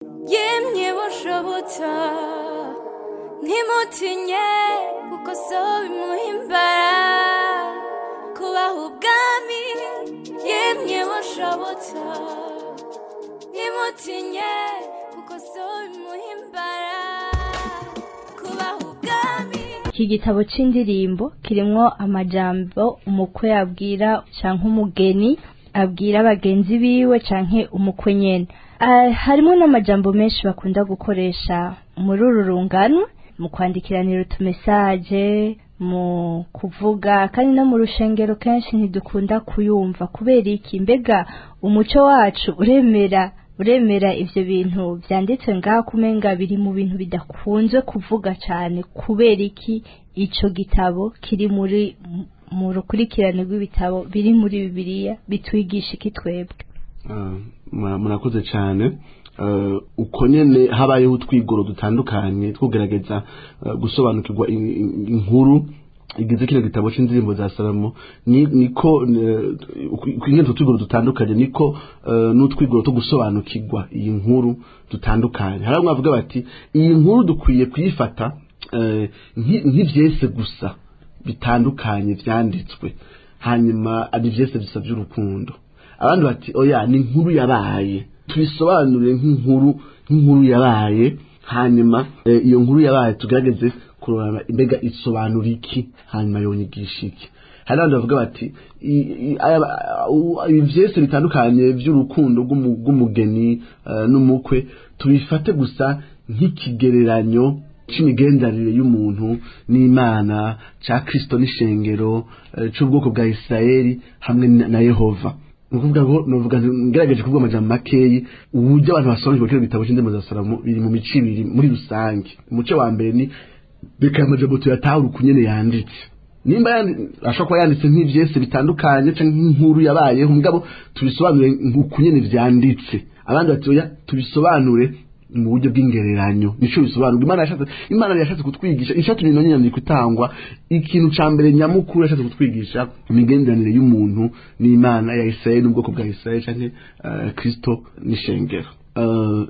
Yemye bushobotsa, ntimutinye, kuko so bimuhimbara kubaha ubwami. Yemye bushobotsa, ntimutinye, kuko so bimuhimbara kubaha ubwami. Iki gitabo c'indirimbo kirimwo amajambo umukwe abwira canke umugeni abwira bagenzi biwe canke umukwe nyene. Harimwo n'amajambo menshi bakunda gukoresha muri uru rungano, mu kwandikiranira utumesaje, mu kuvuga, kandi no mu rushengero kenshi ntidukunda kuyumva. Kubera iki? Mbega umuco wacu uremera ivyo bintu vyanditse ngaha, kumenga biri mu bintu bidakunze kuvuga cane? Kubera iki ico gitabo kiri mu rukurikirane rw'ibitabo biri muri Bibiliya? Bitwigisha iki twebwe? Murakoze cyane. Uko nyene habayeho utwigoro dutandukanye twugerageza gusobanukirwa inkuru igize kino gitabo c'indirimbo za Salomo, niko ingene utwo twigoro dutandukanye, niko n'utwigoro two gusobanukirwa iyi nkuru dutandukanye. Hari bamwe bavuga bati: "Iyi nkuru dukwiye kuyifata nk'ivyese gusa bitandukanye vyanditswe, hanyuma ari vyese bisa by'urukundo." Abandi bati: "Oya, ni inkuru yabaye, tubisobanure nk'inkuru yabaye, hanyuma iyo nkuru yabaye tugerageze kurora mbega isobanura iki, hanyuma yonyigisha iki." Hari n'abandi bavuga bati: "Ibi vyese bitandukanye by'urukundo rw'umugeni n'umukwe tubifate gusa nk'ikigereranyo c'imigenderanire y'umuntu n'Imana, ca Kristo n'ishengero, c'ubwoko bwa Isirayeli hamwe na Yehova." Ni ukuvuga ngo novuga nti, ngerageje kuvuga amajambo makeyi, uburyo abantu basobanukirwa kino gitabo c'indirimbo za Salomo biri mu mico ibiri muri rusange. Umuco wa mbere ni: reka aya majambo tuyatahure uku nyene yanditse. Nimba ashobora kuba yanditse nk'ivyese bitandukanye canke nk'inkuru yabayeho, mugabo tubisobanure uku nyene vyanditse. Abandi bati: "Oya, tubisobanure mu buryo bw'ingereranyo." Nico bisobanura. Imana yashatse kutwigisha, ishatumye ino nyandiko itangwa, ikintu ca mbere nyamukuru yashatse kutwigisha, imigenderanire y'umuntu n'Imana ya Israeli n'ubwoko bwa Israeli, canke Kristo n'ishengero.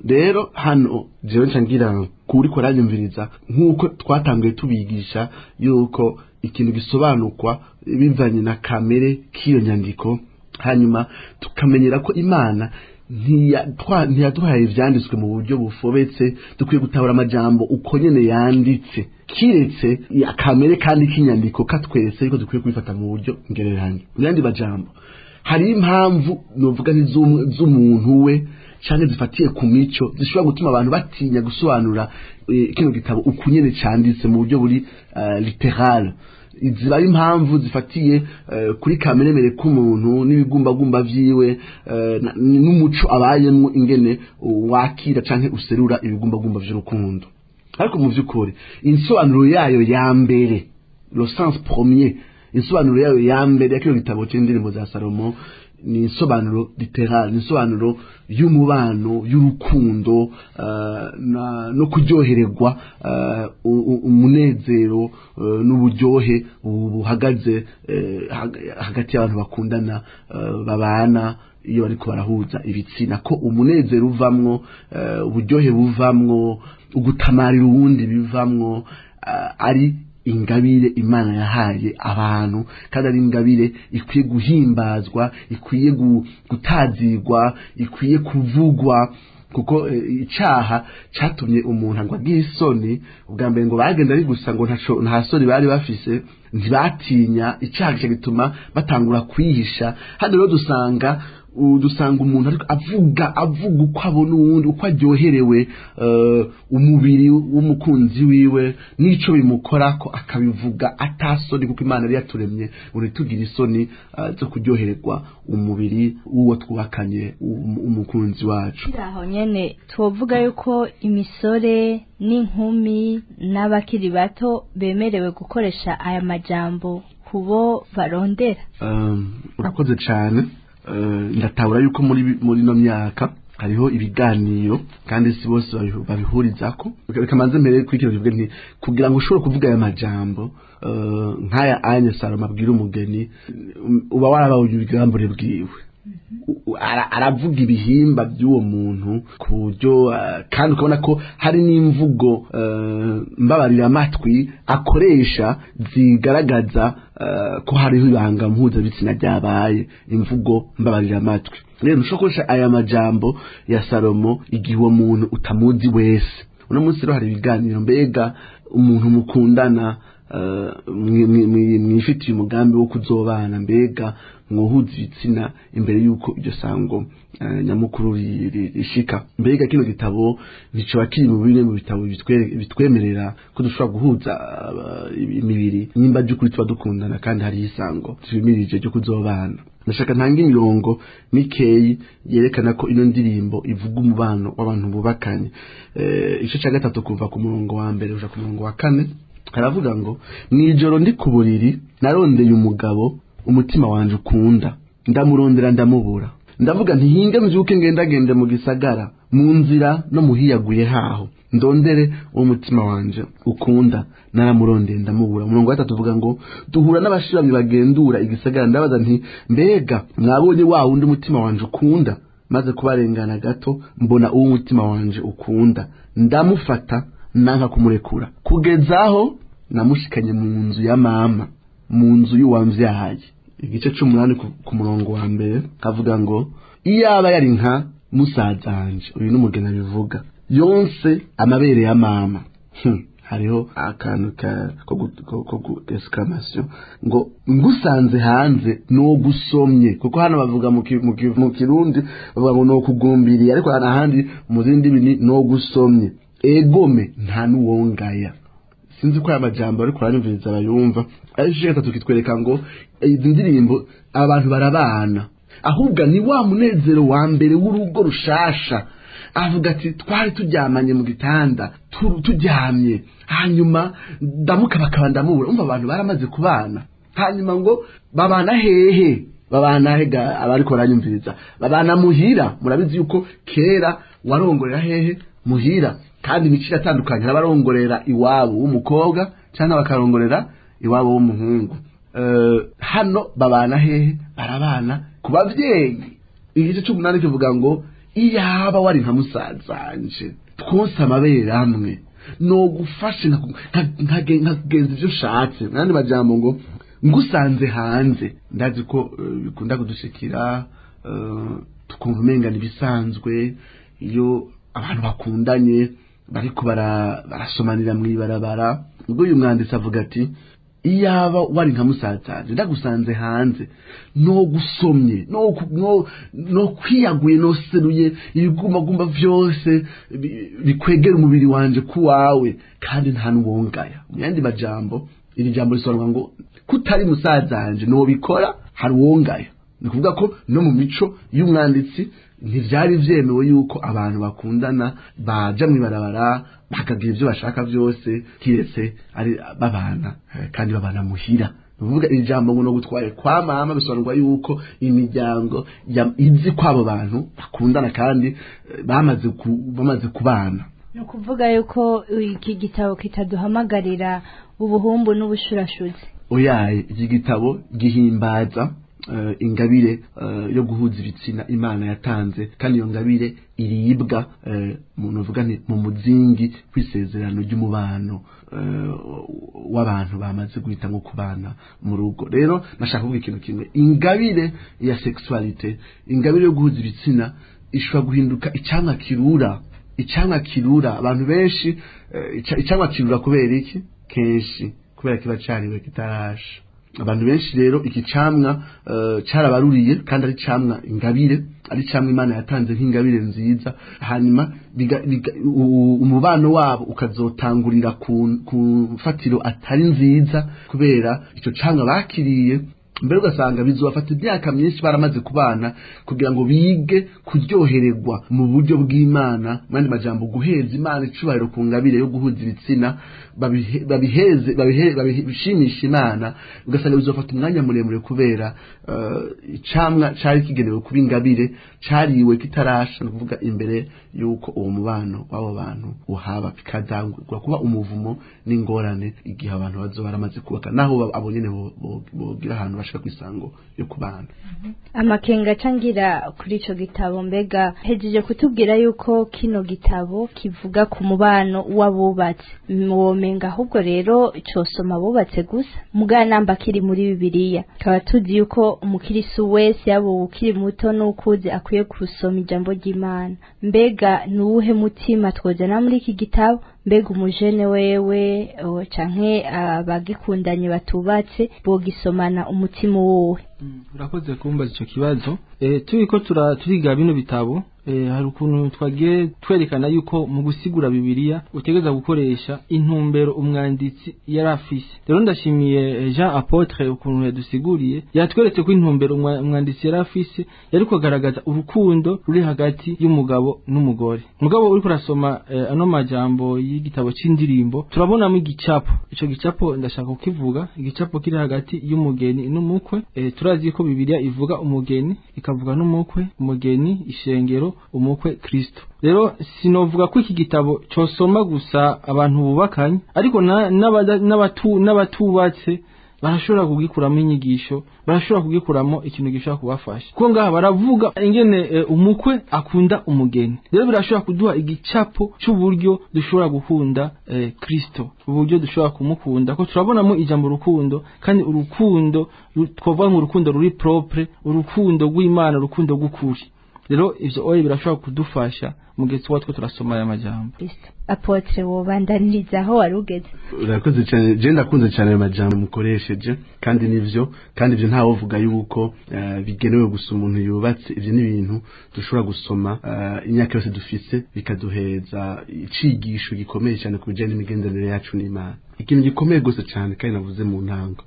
Rero hano jewe nca ngira kuriko aranyumviriza, nk'uko twatanguye tubigisha yuko ikintu gisobanukwa bivanye na kamere k'iyo nyandiko, hanyuma tukamenyera ko Imana ntiyaduhaye ivyanditswe mu buryo bufobetse. Dukwiye gutahura amajambo uko nyene yanditse, kiretse akamere kandi k'inyandiko katweretse yuko dukwiye kubifata mu buryo ngereranyo. Mu yandi majambo, hari impamvu novuga nti z'umuntu we canke zifatiye ku mico zishobora gutuma abantu batinya gusobanura kino gitabo uku nyene canditse mu buryo buri littéral. Ziba ari impamvu zifatiye kuri kameremere k'umuntu n'ibigumbagumba vyiwe, n'umuco abayemwo, ingene wakira canke userura ibigumbagumba vy'urukundo. Ariko mu vy'ukuri, insobanuro yayo ya mbere, le sens premier, insobanuro yayo ya mbere ya kino gitabo c'indirimbo za Salomo ni insobanuro littéral, ni insobanuro y'umubano, y'urukundo, no kuryohererwa, umunezero n'uburyohe buhagaze hagati y'abantu bakundana, babana, iyo bariko barahuza ibitsina, ko umunezero uvamwo, uburyohe buvamwo, ugutamarira uwundi bivamwo, ari ingabire Imana yahaye abantu, kandi ari ingabire ikwiye guhimbazwa, ikwiye gutazigwa, ikwiye kuvugwa, kuko icaha catumye umuntu ngo agire isoni. Ubwa mbere ngo bagenda ari gusa, ngo ntaco, nta soni bari bafise, ntibatinya icaha, gica gituma batangura kwihisha. Hano rero dusanga umuntu ariko avuga uko abona uwundi, uko aryoherewe umubiri w'umukunzi wiwe n'ico bimukorako, akabivuga atasoni, kuko Imana yari yaturemye ngo ntitugire isoni zo kuryohererwa umubiri w'uwo twubakanye, umukunzi wacu. Aho nyene twovuga yuko imisore n'inkumi n'abakiri bato bemerewe gukoresha aya majambo kubo barondera? Urakoze cyane. Ndatahura yuko muri ino myaka hariho ibiganiro, kandi si bose babihurizako. Reka manze mbere kuri kino kivuge nti: kugira ngo ushobore kuvuga aya majambo, nk'aya anye Salomo abwira umugeni, uba warabaye ubwambure bwiwe. Aravuga ibihimba by'uwo muntu ku buryo kandi ukabona ko hari n'imvugo mbabarira amatwi akoresha zigaragaza ko hariho ibanga mpuzabitsina ryabaye, imvugo mbabarira amatwi. Rero ntushobora gukoresha aya majambo ya Salomo igihe uwo muntu utamuzi wese. Uno munsi rero hari ibiganiro, mbega umuntu mukundana, mwifitiye umugambi wo kuzobana, mbega mwohuza ibitsina imbere y'uko iryo sango nyamukuru rishika? Mbega kino gitabo nticoba kiri mu bimwe mu bitabo bitwemerera ko dushobora guhuza imibiri nimba by'ukuri tuba dukundana kandi hariho isango twimirije ryo kuzobana? Ndashaka ntanga imirongo mikeyi yerekana ko ino ndirimbo ivuga umubano w'abantu bubakanye. Igice cya 3 kuva ku murongo wa 1 kuja ku murongo wa 4 haravuga ngo: mw'ijoro ndi ku buriri narondeye umugabo umutima wanje ukunda, ndamurondera ndamubura. Ndavuga nti hinge mvyuke ngendagende mu gisagara, mu nzira no muhiyaguye haho, ndondere uwo mutima wanje ukunda. Naramurondeye ndamubura. Umurongo wa 3 uvuga ngo: duhura n'abashiramyi bagendura igisagara, ndabaza nti mbega mwabonye wa wundi umutima wanje ukunda? Maze kubarengana gato mbona uwo umutima wanje ukunda, ndamufata nanka kumurekura, kugezaho namushikanye mu nzu ya mama, mu nzu y'uwamvyaye. Igice c'8 ku murongo wa 1 kavuga ngo: iyaba yari nka musazanje, uyu n'umugeni abivuga, yonse amabere ya mama. Hariho akantu ko exclamation ngo ngusanze hanze no gusomye, kuko hano bavuga mu Kirundi bavuga ngo no kugumbiriye, ariko ahandi mu zindi bini no gusomye. Egome nta nuwongaya. Sinzi ko aya majambo ariko aranyumviriza bayumva. Ariko igice 3 kitwereka ngo izi ndirimbo abantu barabana, ahubwo ni wa munezero wa mbere w'urugo rushasha. Avuga ati twari turyamanye mu gitanda, turyamye, hanyuma ndamuka bakaba ndamubura. Umva, abantu baramaze kubana, hanyuma ngo babana hehe? Babana hega? Abariko baranyumviriza, babana muhira. Murabizi yuko kera warongorera hehe? Muhira. Kandi imico iratandukanye, hari abarongorera iwabo w'umukobwa cyangwa bakarongorera iwabo w'umuhungu. Hano babana hehe? Barabana ku bavyeyi. Igice c'8 kivuga ngo: iyaba wari nka musazanje, twose amabere amwe, no gufashe nkagenza ivyo ushatse. Nandi majambo ngo ngusanze hanze. Ndazi ko bikunda kudushikira, tukumva umenga ibisanzwe iyo abantu bakundanye bariko barasomanira mw'ibarabara. Ubwo uyu mwanditsi avuga ati iyaba wari nka musazanje, ndagusanze hanze, no gusomye, no kwiyaguye, no seruye ibigumbagumba vyose bikwegera umubiri wanje kuwawe, kandi nta nuwongaya. Mu yandi majambo iri jambo risobanura ngo kutari musazanje no bikora hari uwongaya. Ni kuvuga ko no mu mico y'umwanditsi ntivyari vyemewe yuko abantu bakundana baja mw'ibarabara bakagira ivyo bashaka vyose, kiretse ari babana, kandi babana muhira. Ni ukuvuga iri jambo ngo no gutwaye kwa mama bisobanurwa yuko imiryango izi ko abo bantu bakundana kandi bamaze kubana. Ni ukuvuga yuko iki gitabo kitaduhamagarira ubuhumbu n'ubushurashuzi. Oyaye, iki gitabo gihimbaza ingabire yo guhuza ibitsina Imana yatanze, kandi iyo ngabire iribwa umuntu uvuga nti mu muzingi w'isezerano ry'umubano w'abantu bamaze guhita nko kubana mu rugo. Rero nashaka kuvuga ikintu kimwe: ingabire ya sexualité, ingabire yo guhuza ibitsina ishobora guhinduka icamwa kirura. Icamwa kirura abantu benshi, icamwa kirura kubera iki? Kenshi kubera kiba cariwe kitarasha. Abantu benshi rero iki camwa carabaruriye, kandi ari camwa ingabire, ari camwa Imana yatanze nk'ingabire nziza. Hanyuma umubano wabo ukazotangurira ku mfatiro atari nziza kubera ico camwa bakiriye mbere, ugasanga bizobafata imyaka myinshi baramaze kubana kugira ngo bige kuryohererwa mu buryo bw'Imana. Mu yandi majambo, guheza Imana icubahiro ku ngabire yo guhuza ibitsina, babiheze babishimisha Imana, ugasanga bizofata umwanya muremure kubera icamwa cari kigenewe kuba ingabire cariwe kitarasha. Ni ukuvuga imbere yuko uwo mubano w'abo bantu uhaba, bikazangurwa kuba umuvumo n'ingorane igihe abantu bazoba baramaze kubaka, naho abo nyene bogira ahantu bashaka. bashika kwisango yo kubana. Amakenga cangira kuri ico gitabo, mbega hejeje kutubwira yuko kino gitabo kivuga ku mubano w'abubatse, womenga ahubwo rero cosoma abubatse gusa, muganamba kiri muri Bibiliya, kaba tuzi yuko umukirisu wese yaba ukiri muto n'ukuze akwiye gusoma ijambo ry'Imana. Mbega nuwuhe mutima twozana muri iki gitabo? Mbega umujene wewe canke abagikundanye batubatse bogisomana umutima wowe? Urakoze kumbaza ico kibazo. Turiko turiga bino bitabo, hari ukuntu twagiye twerekana yuko mu gusigura Bibiliya utegereza gukoresha intumbero umwanditsi yari afise. Rero ndashimiye Jean Apotre ukuntu yadusiguriye, yatweretse ko intumbero umwanditsi yari afise yari kugaragaza urukundo ruri hagati y'umugabo n'umugore. Mugabo uriko urasoma ano majambo y'igitabo c'indirimbo, turabonamo igicapo. Ico gicapo ndashaka kukivuga, igicapo kiri hagati y'umugeni n'umukwe. Turazi ko Bibiliya ivuga umugeni, ikavuga n'umukwe, umugeni ishengero, umukwe Kristo. Rero sinovuga ko iki gitabo cosoma gusa abantu bubakanye, ariko n'abatubatse barashobora kugikuramo inyigisho, barashobora kugikuramo ikintu gishobora kubafasha. Kuko ngaha baravuga ingene umukwe akunda umugeni. Rero birashobora kuduha igicapo c'uburyo dushobora gukunda Kristo, uburyo dushobora kumukunda, ko turabonamo ijambo urukundo, kandi urukundo twovuga ngo urukundo ruri propre, urukundo rw'Imana, urukundo rw'ukuri. Rero ivyo oye birashobora kudufasha mu gihe tuba two turasoma aya majambo. Apotre, wobandaniriza aho warugeze. Urakoze cyane, je ndakunze cyane ayo majambo mukoresheje, kandi nivyo, kandi ivyo ntawe uvuga yuko bigenewe gusa umuntu yubatse. Ivyo ni ibintu dushobora gusoma imyaka yose dufise, bikaduheza icigisho gikomeye cyane ku bijanye n'imigenderanire yacu n'Imana. Ikintu gikomeye gose cyane kandi navuze mu ntango,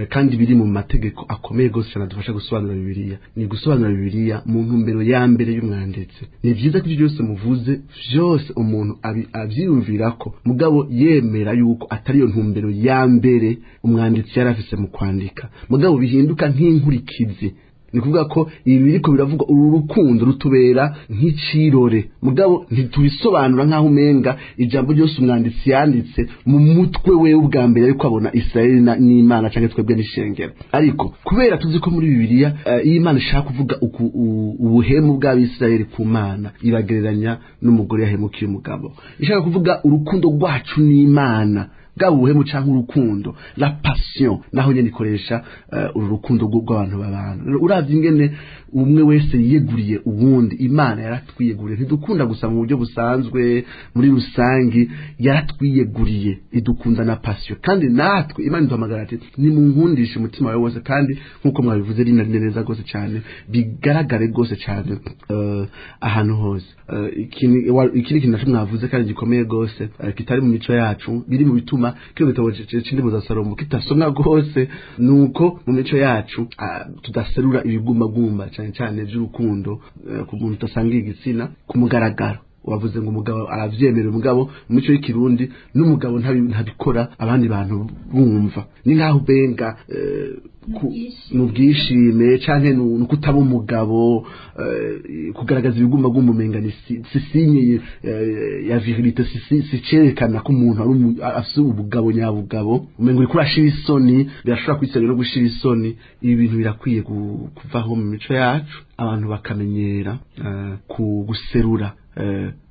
kandi biri mu mategeko akomeye gose cyane adufasha gusobanura Bibiliya, ni gusobanura Bibiliya mu ntumbero ya mbere y'umwanditsi. Ni vyiza ko ivyo byose muvuze vyose umuntu avyiyumvirako, mugabo yemera yuko atari yo ntumbero ya mbere umwanditsi yari afise mu kwandika, mugabo bihinduka nk'inkurikizi. Ni kuvuga ko ibi biriko biravugwa, uru rukundo rutubera nk'icirore, mugabo ntitubisobanura nk'aho umenga ijambo ryose umwanditsi yanditse mu mutwe wewe ubwa mbere ariko abona Israeli n'Imana canke twebwe n'ishengero. Ariko kubera tuzi ko muri Bibiliya iyo Imana ishaka kuvuga ubuhemu bw'Abisirayeli ku Mana, ibagereranya n'umugore yahemukiye umugabo. Ishaka kuvuga urukundo rwacu n'Imana, bwaba ubuhemu canke urukundo, la passion, naho nyene ikoresha uru rukundo rw'abantu babana. Uravye ingene umwe wese yiyeguriye uwundi, Imana yaratwiyeguriye, ntidukunda gusa mu buryo busanzwe muri rusangi, yaratwiyeguriye idukunda na passion. Kandi natwe Imana iduhamagara ati nimunkundishe umutima wawe wose, kandi nkuko mwabivuze rina rine neza gose cyane, bigaragare gose cyane ahantu hose. Ikindi kintu naco mwavuze kandi gikomeye gose, kitari mu mico yacu, biri mu bituma kino gitabo c'indirimbo za Salomo kitasomwa gose, nuko mu mico yacu tudaserura ibigumbagumba cyane cyane by'urukundo ku muntu udasangiye igitsina ku mugaragaro. Wavuze ngo umugabo aravyemera, umugabo mu mico y'ikirundi n'umugabo ntabikora abandi bantu bumva, ni nkaho ubenga n'ubwishime canke n'ukutaba umugabo. Kugaragaza ibigumbagumba umenga ni si signe ya virilité, si cerekana ko umuntu ari afise ubugabo nyabugabo, umenga uriko urashira isoni, birashobora kwisabira no gushira isoni. Ibi bintu birakwiye kuvaho mu mico yacu, abantu bakamenyera guserura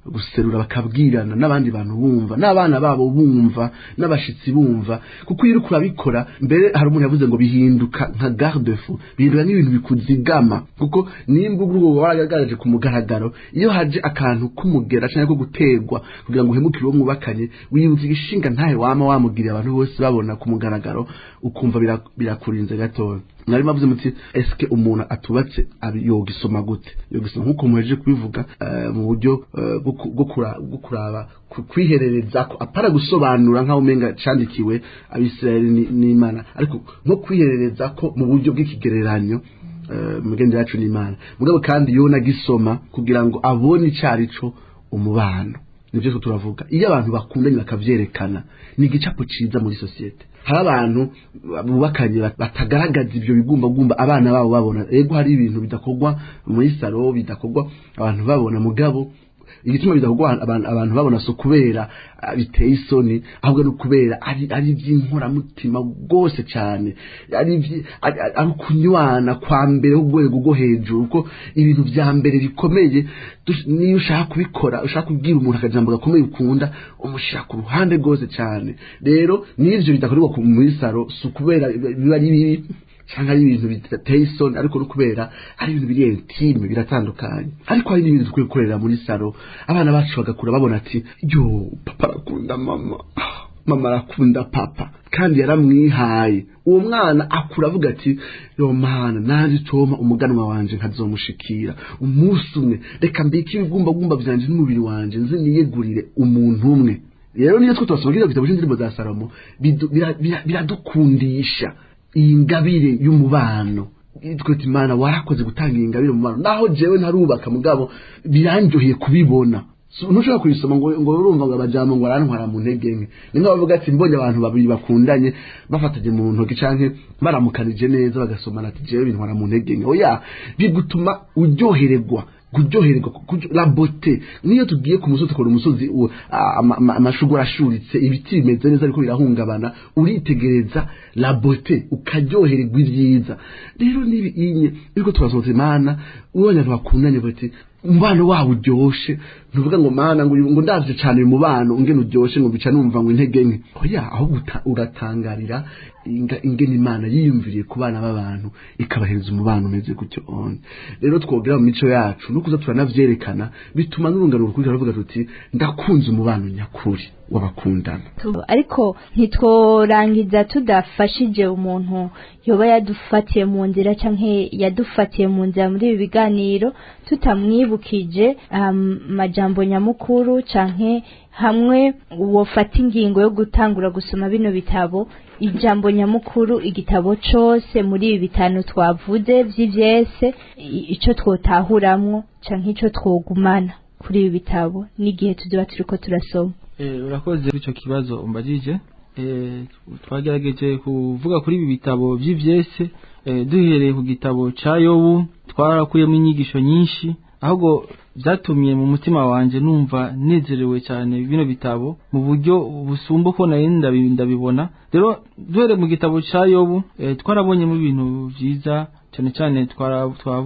guserura, bakabwirana n'abandi bantu bumva, n'abana babo bumva, n'abashitsi bumva. Kuko iyo uriko urabikora, mbere hari umuntu yavuze ngo bihinduka nka garde fou, bihinduka nk'ibintu bikuzigama, kuko nimba ubwo waragaragaje ku mugaragaro, iyo haje akantu k'umugera canke ko gutegwa kugira ngo uhemukire uwo mwubakanye, wibuka igishinga ntahe wama wamugiriye abantu bose babona ku mugaragaro, ukumva birakurinze gatoya. Mwari mavuze muti eske umuntu atubatse yogisoma gute? Yogisoma nkuko muhejeje kubivuga, mu buryo bwo kuraba kwiherereza ko apara gusobanura nkaho umenga candikiwe Abisirayeli n'Imana, ariko nko kwiherereza ko mu buryo bw'ikigereranyo mugenzi yacu n'Imana. Mugabo kandi yona gisoma kugira ngo abone icarico umubano. Nivyo turavuga, iyo abantu bakundanye bakavyerekana, ni igicapo ciza muri societe. Hari abantu bubakanye batagaragaza ivyo bigumbagumba abana babo babona. Ego hari ibintu bidakorwa muri salo, bidakorwa abantu babona, mugabo Igituma bidakorwa abantu babona so kubera biteye isoni, ahubwo no kubera ari iby'inkoramutima rwose cyane, ari kunywana kwa mbere urwego rwo hejuru, kuko ibintu vya mbere bikomeye niyo ushaka kubikora, ushaka kubwira umuntu akajambo gakomeye ukunda, umushira ku ruhande rwose cyane. Rero n'ivyo bidakorerwa muri saro si ukubera biba ari bibi cyangwa ari ibintu bidateye isoni, ariko no kubera ari ibintu biri intime, biratandukanye. Ariko hari n'ibintu dukwiye gukorera muri saro, abana bacu bagakura babona ati yo papa arakunda mama, mama arakunda papa, kandi yaramwihaye. Uwo mwana akura avuga ati yo mana, naje toma umuganwa wanje nkazomushikira umunsi umwe, reka mbike ibigumbagumba vyanje n'umubiri wanje nze niyegurire umuntu umwe. Rero niyo twe twasoma kino gitabo c'indirimbo za Salomo, biradukundisha iyi ngabire y'umubano. Twita Imana warakoze gutanga iyi ngabire mu mubano, naho jewe ntarubaka mugabo biranjoheye kubibona. Ntushobora kuyisoma ngo urumva ngo abajambo ngo arantwara mu ntege nke. Ni nka bavuga ati mbonye abantu babiri bakundanye bafatanye mu ntoki canke baramukanije neza bagasomana ati jewe bintwara mu ntege nke. Oya, bigutuma uryohererwa, kuryohererwa la beauté. Niyo tugiye ku musozi tukabona umusozi amashugwe arashuritse, ibiti bimeze neza ariko birahungabana, uritegereza la beauté ukaryohererwa ibyiza. Rero nibi inye ariko turasohotse Imana, ubonye abantu bakundanye bati umubano wabo uryoshe, ntuvuga ngo mana ngo ndavye cane uyu mubano ungene uryoshe ngo bica numva ngo intege nke. Oya, ahubwo uratangarira ingene Imana yiyumviriye ku bana b'abantu ikabahereza umubano umeze gutyo on. Rero twogera mu mico yacu no kuza turanavyerekana, bituma n'urungano rukurikira ruvuga tuti ndakunze umubano nyakuri w'abakundana. Ariko ntitworangiza tudafashije umuntu yoba yadufatiye mu nzira canke yadufatiye mu nzira muri ibi biganiro, tutamwibukije amajambo nyamukuru canke hamwe wofata ingingo yo gutangura gusoma bino bitabo, ijambo nyamukuru igitabo cose muri ibi bitanu twavuze vy'ivyese, ico twotahuramwo canke ico twogumana kuri ibi bitabo n'igihe tuzoba turiko turasoma. Urakoze ico kibazo umbajije. Twagerageje kuvuga kuri ibi bitabo vy'ivyese, duhereye ku gitabo ca Yobu, twarakuyemo inyigisho nyinshi, ahubwo byatumye mu mutima wanje numva nezerewe cyane bino bitabo mu buryo busumba ko nari ndabibona. Rero duhereye mu gitabo ca Yobu, twarabonyemo ibintu vyiza cyane cyane,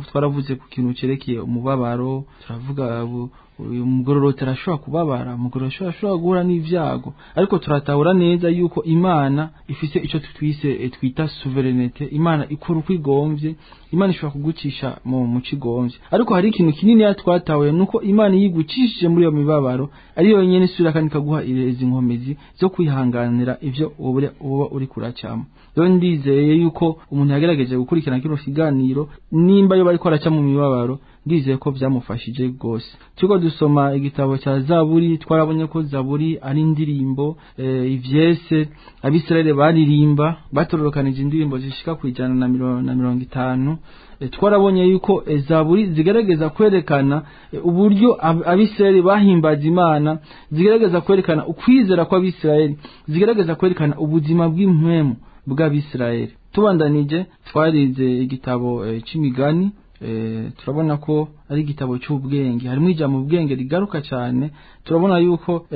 twaravuze ku kintu cerekeye umubabaro, turavuga uyu mugororotsi arashobora kubabara, umugororotsi arashobora guhura n'ivyago, ariko turatahura neza yuko Imana ifise ico twise twita souveraineté. Imana ikora uko igomvye, Imana ishobora kugucisha mu cigomvye, ariko hari ikintu kinini twatahuye nuko Imana yigucishije muri iyo mibabaro ari yonyene isubira kandi ikaguha izi nkomezi zo kwihanganira ivyo uba uri kuracamo. Rero ndizeye yuko umuntu yagerageje gukurikirana kino kiganiro, nimba yo bariko araca mu mibabaro, ndizeye ko byamufashije gose. Turiko dusoma igitabo cya Zaburi, twarabonye ko Zaburi ari indirimbo ivyese Abisirayeli baririmba, batororokanije indirimbo zishika ku 150. Twarabonye yuko Zaburi zigerageza kwerekana uburyo Abisirayeli bahimbaza Imana, zigerageza kwerekana ukwizera kw'Abisirayeli, zigerageza kwerekana ubuzima bw'impwemu bw'Abisirayeli. Tubandanije twarize igitabo c'imigani, turabona ko ari igitabo cy'ubwenge, harimo ijambo ubwenge rigaruka cyane. Turabona yuko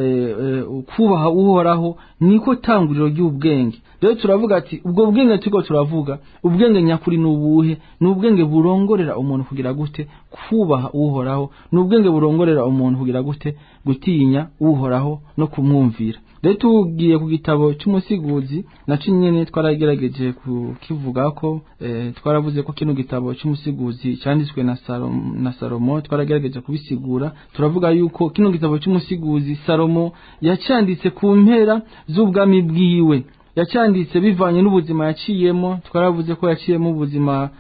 kubaha Uhoraho niko tanguriro ry'ubwenge. Rero turavuga ati ubwo bwenge turiko turavuga, ubwenge nyakuri n'ubuhe? Ni ubwenge burongorera umuntu kugira gute? Kubaha Uhoraho. Ni ubwenge burongorera umuntu kugira gute? Gutinya Uhoraho no kumwumvira. Rero tugiye ku gitabo cy'umusiguzi, naco nyene twaragerageje kukivuga ko twaravuze ko kino gitabo cy'umusiguzi cyanditswe na Salomo, twaragerageje kubisigura. Turavuga yuko kino gitabo cy'umusiguzi Salomo yacanditse ku mpera z'ubwami bwiwe, yacanditse bivanye n'ubuzima yaciyemo. Twaravuze ko yaciyemo ubuzima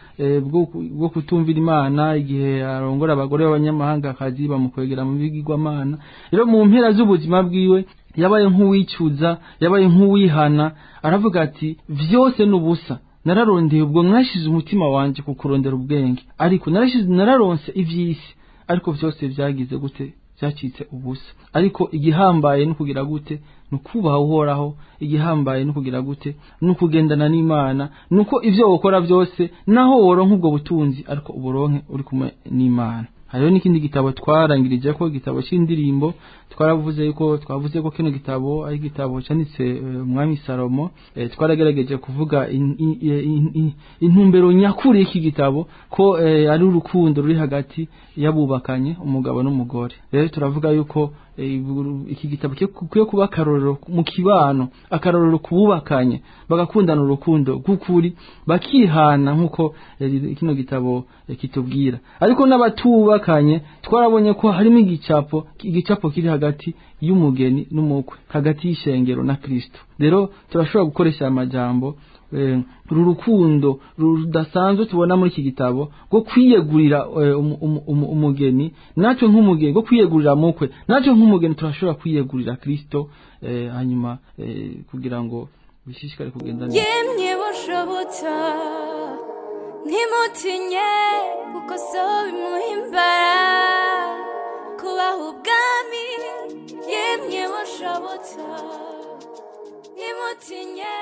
bwo kutumvira Imana, igihe arongora abagore b'abanyamahanga akazi bamukwegera mu bigirwamana. Rero mu mpera z'ubuzima bwiwe yabaye nk'uwicuza, yabaye nk'uwihana, aravuga ati vyose n'ubusa, nararondeye ubwo mwashize umutima wanje ku kurondera ubwenge, ariko nararonse ivy'isi, ariko vyose vyagize gute? Byacitse ubusa. Ariko igihambaye no kugira gute? No kubaha Uhoraho. Igihambaye no kugira gute? No kugendana n'Imana, nuko ivyo wokora byose naho woronka ubwo butunzi, ariko uburonke uri kumwe n'Imana. Hariho n'ikindi gitabo twarangirije ko, igitabo c'indirimbo. Twaravuze yuko twavuze ko kino gitabo ari igitabo canditse umwami Salomo. Twaragerageje kuvuga intumbero nyakuri y'iki gitabo, ko ari urukundo ruri hagati y'abubakanye, umugabo n'umugore. Rero turavuga yuko iki gitabo gikwiye kuba akarorero mu kibano, akarorero kububakanye, bagakundana urukundo rw'ukuri, bakihana nk'uko kino gitabo kitubwira. Ariko n'abatubakanye twarabonye ko harimo igicapo kiri hagati y'umugeni n'umukwe, hagati y'ishengero na Kristo. Rero turashobora gukoresha aya majambo, uru rukundo rudasanzwe tubona muri iki gitabo rwo kwiyegurira umugeni, natwe nk'umugeni, rwo kwiyegurira mukwe, natwe nk'umugeni turashobora kwiyegurira Kristo, hanyuma kugira ngo bishishikare kugenda neza. Yemwe bushobotsa, ntimutinye, kuko so bimuhimbara kubaha ubwami. Yemwe bushobotsa, ntimutinye.